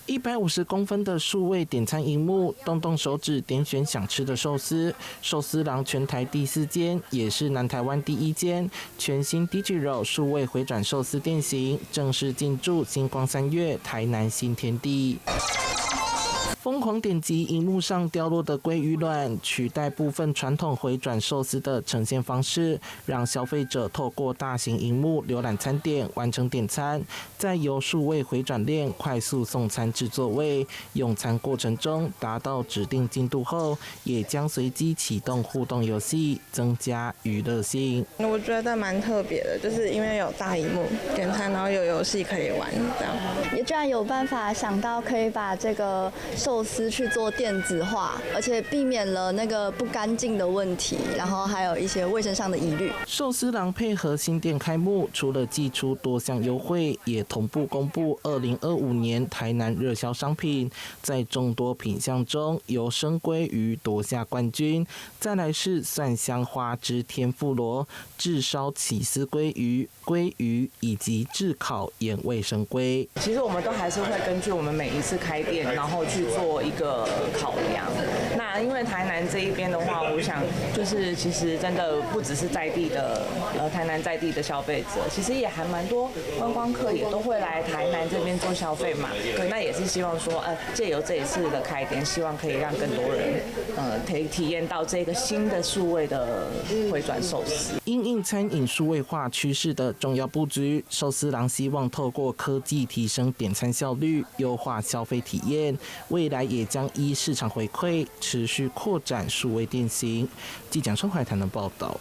150公分的數位點餐螢幕，動動手指點選想吃的壽司。壽司郎全台第四間，也是南台灣第一間全新 Digital 數位迴轉壽司店型，正式進駐新光三越台南新天地。瘋狂點擊螢幕上掉落的鮭魚卵，取代部分傳統迴轉壽司的呈現方式，讓消費者透過大型螢幕瀏覽餐點，完成點餐，再由數位迴轉鏈快速送餐至座位。用餐過程中達到指定進度後，也將隨機啟動互動遊戲，增加娛樂性。我覺得蠻特別的，就是因為有大螢幕點餐，然後有遊戲可以玩，這樣。也居然有辦法想到可以把這個壽司去做電子化，而且避免了那個不乾淨的問題，然後還有一些衛生上的疑慮。壽司郎配合新店開幕，除了祭出多項優惠，也同步公布2025年台南熱銷商品。在眾多品項中，由生鮭魚奪下冠軍，再來是蒜香花枝天婦羅、炙燒起司鮭魚、鮭魚以及炙烤鹽味生鮭。其實我們都還是會根據我們每一次開店，然後去做一個考量。那因為台南這一邊的話，我想就是其實真的不只是在地的，台南在地的消費者，其實也還蠻多觀光客也都會來台南這邊做消費嘛。對，那也是希望說，借由這一次的開店，希望可以讓更多人，可以體驗到這個新的數位的迴轉壽司。因應餐飲數位化趨勢的重要布局，壽司郎希望透過科技提升點餐效率，優化消費體驗。未來也將依市場回饋，持續擴展數位店型。記者張懷談的報道。